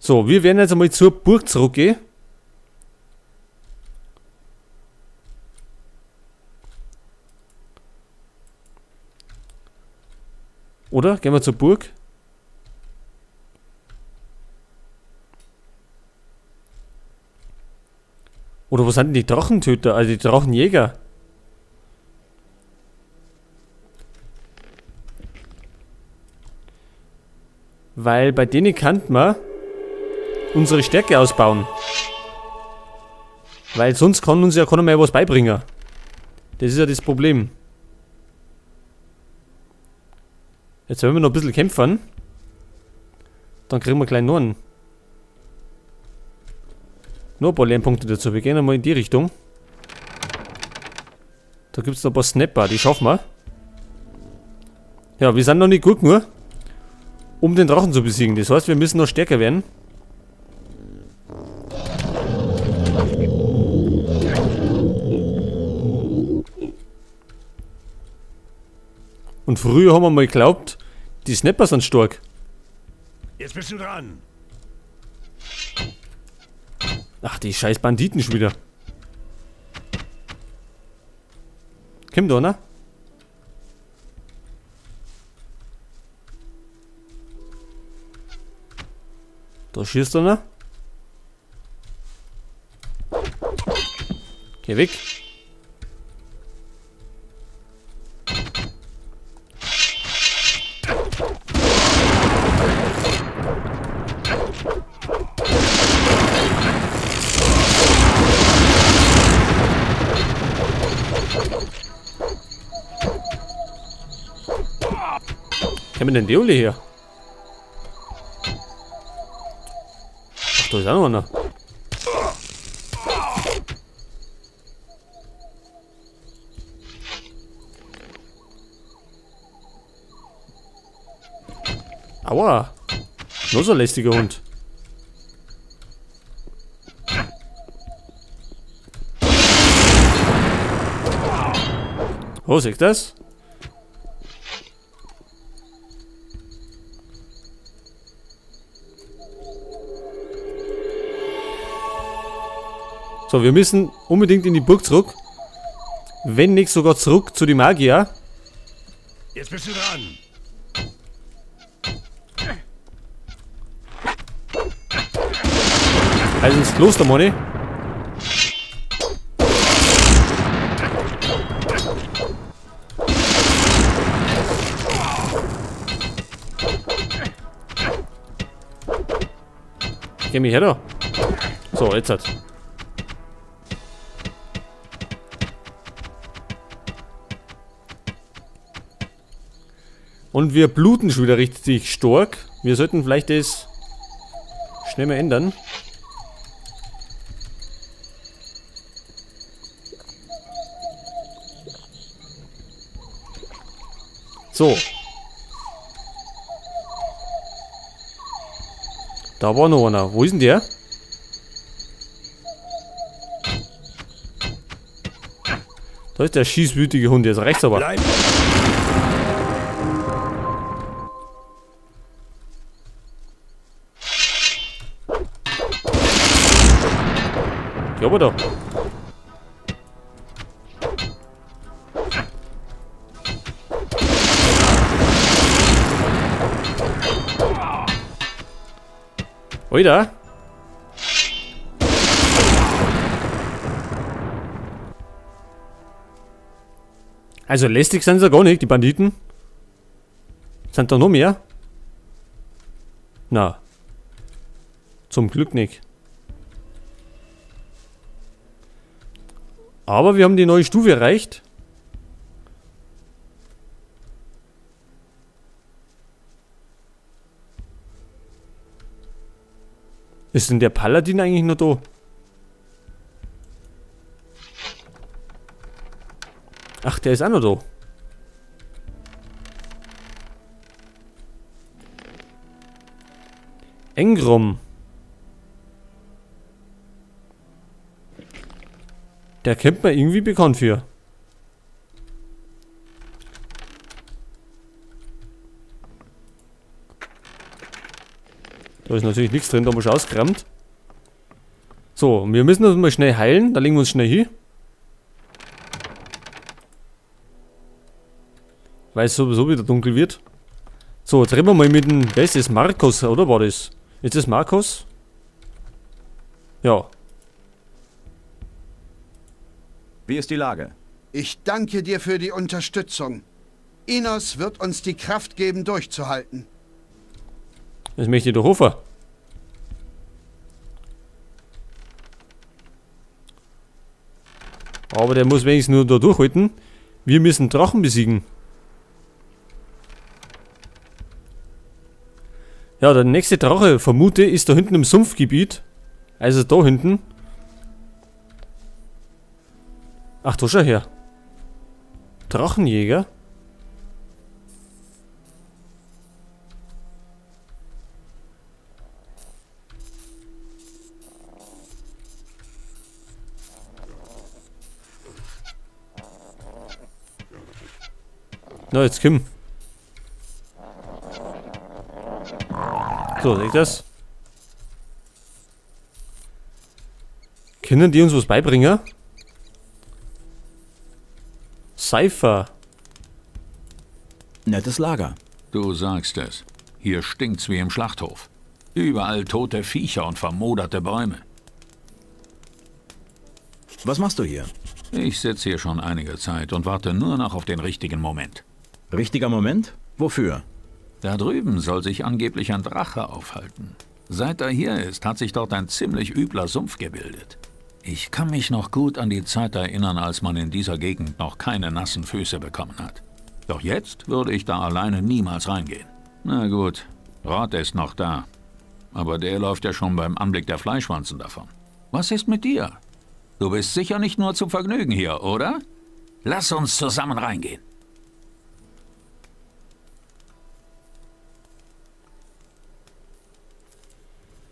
So, wir werden jetzt einmal zur Burg zurückgehen. Oder? Gehen wir zur Burg? Oder wo sind denn die Drachentöter? Also die Drachenjäger? Weil bei denen kann man unsere Stärke ausbauen. Weil sonst kann uns ja keiner mehr was beibringen. Das ist ja das Problem. Jetzt werden wir noch ein bisschen kämpfen. Dann kriegen wir gleich noch einen. Noch ein paar Lernpunkte dazu. Wir gehen einmal in die Richtung. Da gibt's noch ein paar Snapper, die schaffen wir. Ja, wir sind noch nicht gut genug, um den Drachen zu besiegen. Das heißt, wir müssen noch stärker werden. Und früher haben wir mal geglaubt, die Snapper sind stark. Jetzt bist du dran. Ach, die scheiß Banditen schon wieder. Kommt da, ne? Da schießt einer. Geh weg. Kommen denn die alle her? Ach, da ist auch noch einer. Aua. Nur so ein lästiger Hund. Oh, seht ihr das? So, wir müssen unbedingt in die Burg zurück. Wenn nicht sogar zurück zu den Magier. Jetzt bist du dran. Also ins Kloster, Moni. Geh mir her da. So, jetzt hat. Und wir bluten schon wieder richtig stark. Wir sollten vielleicht das schnell mal ändern. So. Da war noch einer. Wo ist denn der? Da ist der schießwütige Hund. Jetzt rechts aber. Bleib. Ja, aber da. Oida. Also lästig sind sie gar nicht, die Banditen. Sind da noch mehr? Na. Zum Glück nicht. Aber wir haben die neue Stufe erreicht. Ist denn der Paladin eigentlich noch da? Ach, der ist auch noch da. Engrom. Der kommt mir irgendwie bekannt für. Da ist natürlich nichts drin, da haben wir schon ausgerammt. So, wir müssen uns mal schnell heilen. Da legen wir uns schnell hin. Weil es sowieso wieder dunkel wird. So, jetzt reden wir mal mit dem... Wer ist das? Marcos, oder war das? Ist das Marcos? Ja. Wie ist die Lage? Ich danke dir für die Unterstützung. Innos wird uns die Kraft geben, durchzuhalten. Das möchte ich doch hoffen. Aber der muss wenigstens nur da durchhalten. Wir müssen Drachen besiegen. Ja, der nächste Drache, vermute, ist da hinten im Sumpfgebiet. Also da hinten. Ach, da schau her. Drachenjäger. Na, jetzt komm. So, seht ihr das? Können die uns was beibringen? Cypher. Nettes Lager. Du sagst es. Hier stinkt's wie im Schlachthof. Überall tote Viecher und vermoderte Bäume. Was machst du hier? Ich sitze hier schon einige Zeit und warte nur noch auf den richtigen Moment. Richtiger Moment? Wofür? Da drüben soll sich angeblich ein Drache aufhalten. Seit er hier ist, hat sich dort ein ziemlich übler Sumpf gebildet. Ich kann mich noch gut an die Zeit erinnern, als man in dieser Gegend noch keine nassen Füße bekommen hat. Doch jetzt würde ich da alleine niemals reingehen. Na gut, Rod ist noch da. Aber der läuft ja schon beim Anblick der Fleischwanzen davon. Was ist mit dir? Du bist sicher nicht nur zum Vergnügen hier, oder? Lass uns zusammen reingehen.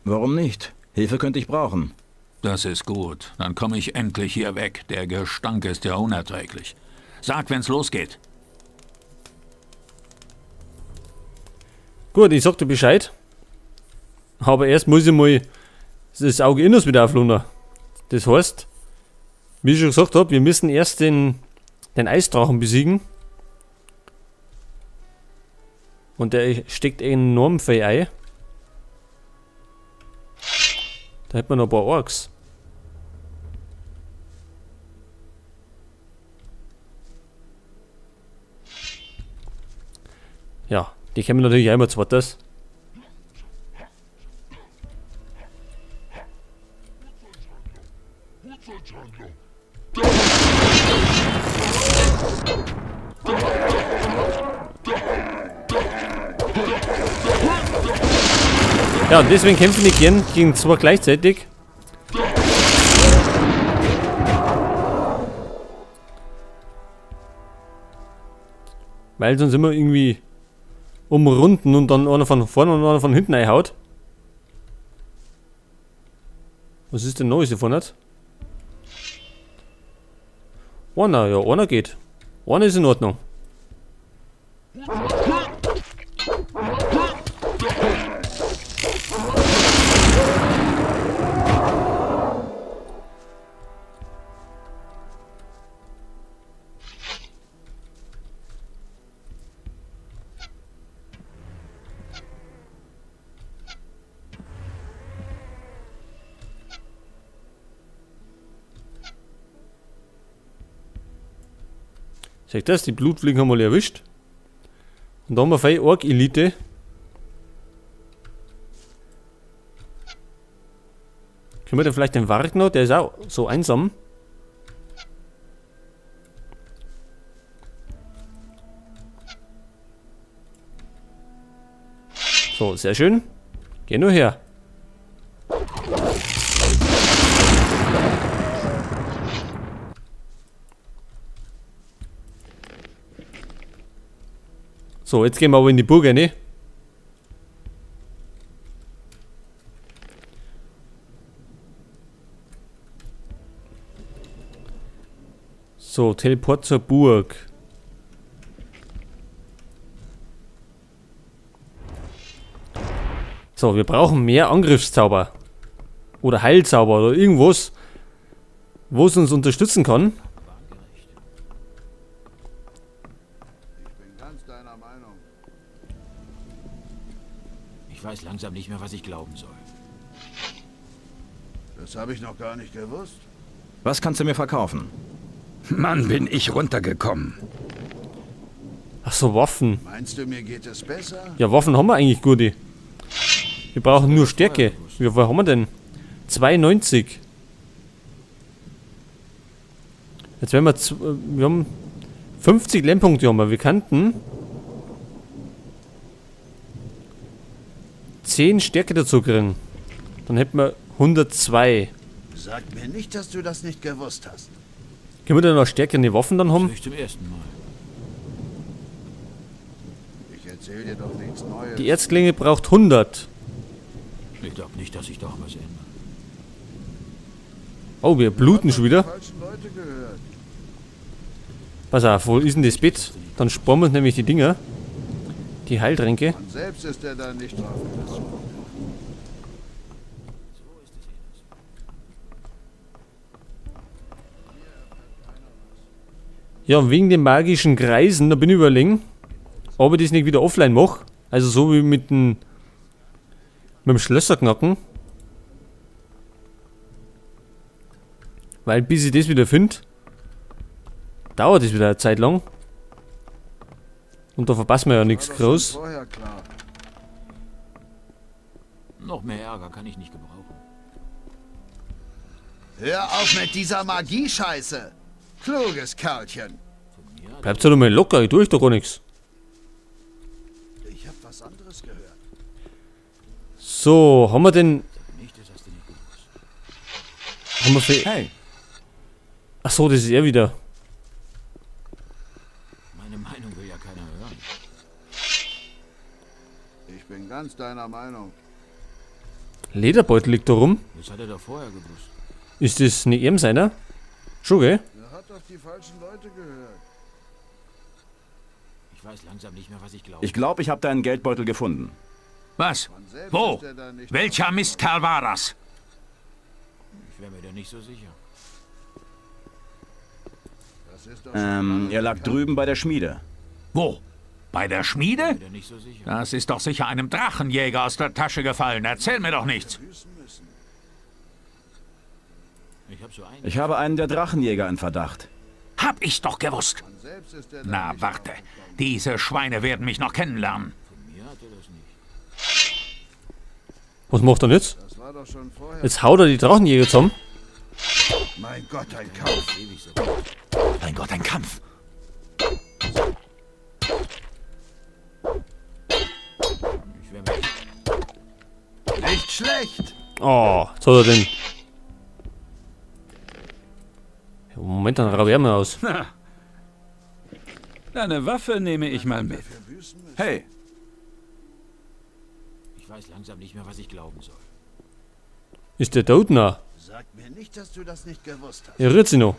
Warum nicht? Hilfe könnte ich brauchen. Das ist gut. Dann komme ich endlich hier weg. Der Gestank ist ja unerträglich. Sag, wenn's losgeht. Gut, ich sag dir Bescheid. Aber erst muss ich mal das Auge Innos wieder auflohnen. Das heißt, wie ich schon gesagt habe, wir müssen erst den Eisdrachen besiegen. Und der steckt enorm viel ein. Da hätten wir noch ein paar Orks. Ja, die kennen wir natürlich auch immer zweites. Ja, und deswegen kämpfen die gern gegen zwei gleichzeitig. Weil sonst immer irgendwie umrunden und dann einer von vorne und einer von hinten einhaut. Was ist denn noch hier vorne? Einer, ja, einer geht. Einer ist in Ordnung. Seht ihr das? Die Blutfliegen haben wir alle erwischt. Und da haben wir fein Ork-Elite. Können wir da vielleicht den Warg noch? Der ist auch so einsam. So, sehr schön. Geh nur her. So, jetzt gehen wir aber in die Burg rein. So, Teleport zur Burg. So, wir brauchen mehr Angriffszauber. Oder Heilzauber oder irgendwas, wo es uns unterstützen kann. Ich bin ganz deiner Meinung. Ich weiß langsam nicht mehr, was ich glauben soll. Das habe ich noch gar nicht gewusst. Was kannst du mir verkaufen? Mann, bin ich runtergekommen. Ach so, Waffen. Meinst du, mir geht es besser? Ja, Waffen haben wir eigentlich gute. Wir brauchen nur Stärke. Wie viel haben wir denn? 92. Jetzt werden wir... Wir haben 50 Lernpunkte haben wir. Wir könnten 10 Stärke dazu kriegen. Dann hätten wir 102. Sag mir nicht, dass du das nicht gewusst hast. Können wir da noch stärkere Waffen dann haben? Das höre ich zum ersten Mal. Ich erzähl dir doch nichts Neues. Die Erzklinge braucht 100. Ich glaube nicht, dass sich doch was ändert. Oh, wir bluten schon wieder. Die falschen Leute gehört. Pass auf, wo ist denn das Bett? Dann sparen wir uns nämlich die Dinger. Die Heiltränke. Und selbst ist er da nicht drauf gekommen. Ja, und wegen den magischen Kreisen, da bin ich überlegen, ob ich das nicht wieder offline mache. Also so wie mit dem Schlösserknacken. Weil bis ich das wieder finde, dauert das wieder eine Zeit lang. Und da verpassen wir ja nichts War doch schon groß. Vorher klar. Noch mehr Ärger kann ich nicht gebrauchen. Hör auf mit dieser Magie-Scheiße. Kluges Kerlchen. Bleibt doch mal locker, ich tue euch doch gar nichts. Ich habe was anderes gehört. So, haben wir denn... Nicht, das hast du nicht gewusst. Haben wir für... Hey, Ach so, das ist er wieder. Meine Meinung will ja keiner hören. Ich bin ganz deiner Meinung. Lederbeutel liegt da rum. Das hat er doch vorher gewusst. Ist das nicht ihm seiner? Schon, gell? Er hat doch die falschen Leute gehört. Ich weiß langsam nicht mehr, was ich glaube. ich glaube, ich habe deinen Geldbeutel gefunden. Was? Von selbst Wo? ist er da nicht Welcher Mistkerl war das? Ich wäre mir da nicht so sicher. Das ist doch schon lange Er lag bekannt. drüben bei der Schmiede. Wo? Bei der Schmiede? Ich bin da nicht so sicher. Das ist doch sicher einem Drachenjäger aus der Tasche gefallen. Erzähl mir doch nichts. Büßen müssen. Ich habe so einen. Ich habe einen der Drachenjäger in Verdacht. Hab ich doch gewusst. Von selbst ist er da Na, nicht warte. drauf gekommen. Diese Schweine werden mich noch kennenlernen. Von mir hat er das nicht. Was macht er denn jetzt? Das war doch schon vorher. Jetzt haut er die Drachenjäger zusammen. Mein Gott, ein Kampf. Ewig so. Mein Gott, ein Kampf. Ich wäre mir. Nicht schlecht. Oh, jetzt hat er den... Ja, Moment, dann raub er mal aus. Deine Waffe nehme ich mal mit. Wir büßen müssen. Hey, Ich weiß langsam nicht mehr, was ich glauben soll. Ist der tot noch? Sag mir nicht, dass du das nicht gewusst hast. Er rührt sich noch.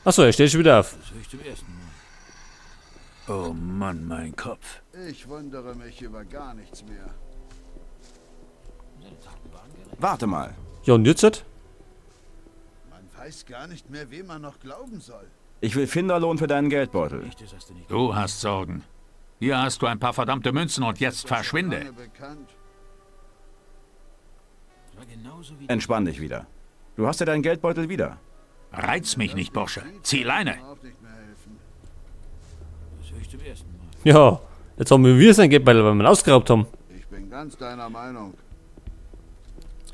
Achso, er steht schon wieder auf. Das höre ich zum ersten Mal. Oh Mann, mein Kopf. Ich wundere mich über gar nichts mehr. Seine Taten waren gerecht. warte mal. Ja, und jetzt? halt? Man weiß gar nicht mehr, wem man noch glauben soll. Ich will Finderlohn für deinen Geldbeutel. Nicht, das hast du nicht Du hast Sorgen. Hier hast du ein paar verdammte Münzen und jetzt verschwinde. Lange bekannt. Das war genauso wie. Entspann dich wieder. Du hast ja deinen Geldbeutel wieder. Reiz mich nicht, Bursche. Zieh Leine. Auch nicht mehr helfen. Das höre ich zum ersten Mal. Ja, jetzt haben wir sein Geldbeutel, weil wir ihn ausgeraubt haben. Ich bin ganz deiner Meinung.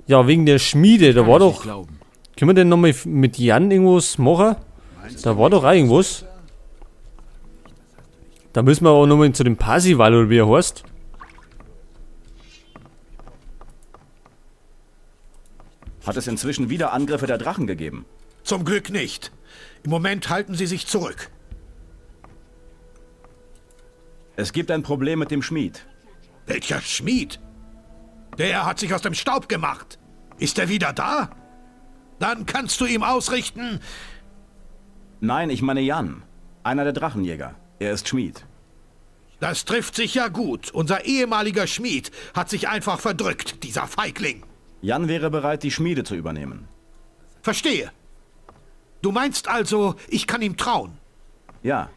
Ja, wegen der Schmiede, da Kann war es nicht doch... Glauben. Können wir denn nochmal mit Jan irgendwas machen? Meinst Da du, war mir doch auch geht es irgendwas. besser? Da müssen wir aber nochmal zu dem Parsival oder wie er heißt. Hat es inzwischen wieder Angriffe der Drachen gegeben? Zum Glück nicht. Im Moment halten sie sich zurück. Es gibt ein Problem mit dem Schmied. Welcher Schmied? Der hat sich aus dem Staub gemacht. Ist er wieder da? Dann kannst du ihm ausrichten. Nein, ich meine Jan. Einer der Drachenjäger. Er ist Schmied. Das trifft sich ja gut. Unser ehemaliger Schmied hat sich einfach verdrückt, dieser Feigling. Jan wäre bereit, die Schmiede zu übernehmen. Verstehe. Du meinst also, ich kann ihm trauen? Ja.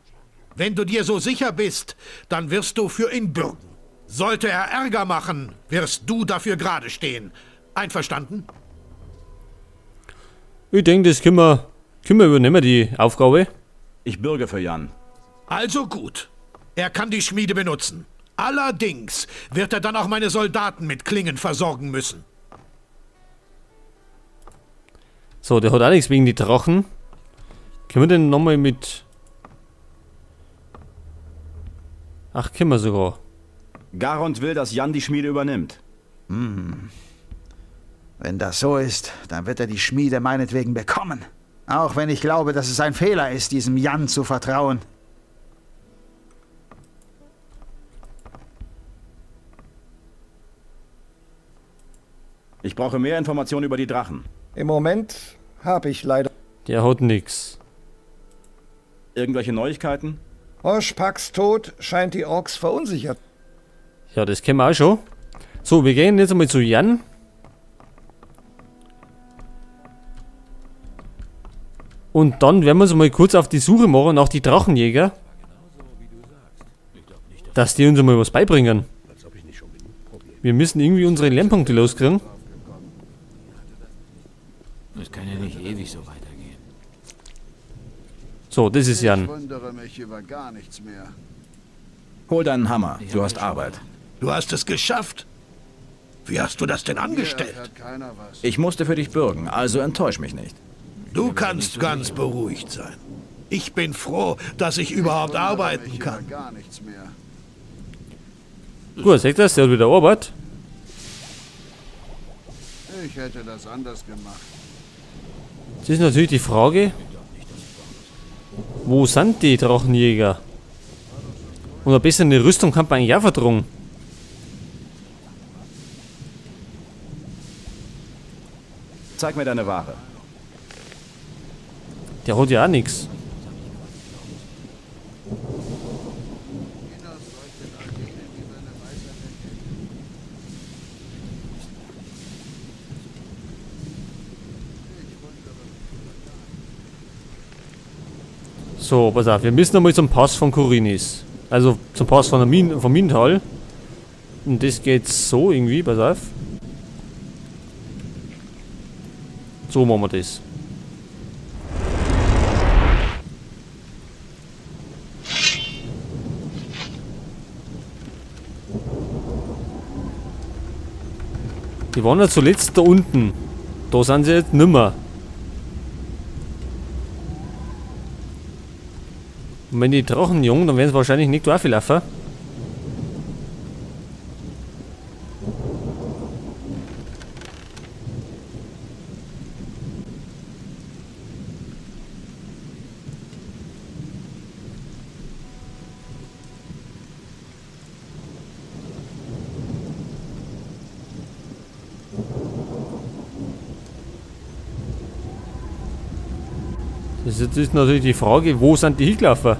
Wenn du dir so sicher bist, dann wirst du für ihn bürgen. Sollte er Ärger machen, wirst du dafür gerade stehen. Einverstanden? Ich denke, das können wir übernehmen, die Aufgabe. Ich bürge für Jan. Also gut. Er kann die Schmiede benutzen. Allerdings wird er dann auch meine Soldaten mit Klingen versorgen müssen. So, der hat auch nichts wegen die Drachen. Können wir denn nochmal mit... Ach, können wir sogar. Garond will, dass Jan die Schmiede übernimmt. Hm. Wenn das so ist, dann wird er die Schmiede meinetwegen bekommen. Auch wenn ich glaube, dass es ein Fehler ist, diesem Jan zu vertrauen. Ich brauche mehr Informationen über die Drachen. Im Moment habe ich leider... Der hat nix. Irgendwelche Neuigkeiten? Oschpaks Tod scheint die Orks verunsichert. Ja, das kennen wir auch schon. So, wir gehen jetzt einmal zu Jan. Und dann werden wir uns mal kurz auf die Suche machen nach die Drachenjäger. Dass die uns einmal was beibringen. Wir müssen irgendwie unsere Lernpunkte loskriegen. Das kann ja nicht ewig so weitergehen. So, das ist Jan. Ich wundere mich über gar nichts mehr. Hol deinen Hammer, du hast Arbeit. Du hast es geschafft. Wie hast du das denn angestellt? Ich musste für dich bürgen, also enttäusch mich nicht. Du kannst ganz beruhigt sein. Ich bin froh, dass ich überhaupt arbeiten kann. Gut, seht ihr das? Der hat wieder Arbeit. Ich hätte das anders gemacht. Das ist natürlich die Frage, wo sind die Drachenjäger? Und ein bisschen eine Rüstung kann man eigentlich auch vertragen. Zeig mir deine Ware. Der hat ja auch nichts. So, pass auf, wir müssen einmal zum Pass von Khorinis. Also zum Pass von der vom Minental. Und das geht so irgendwie, pass auf. So machen wir das. Die waren ja zuletzt da unten. Da sind sie jetzt nimmer. Und wenn die Drachen jung, dann werden sie wahrscheinlich nicht da viel laufen. Das ist natürlich die Frage, wo sind die hingelaufen?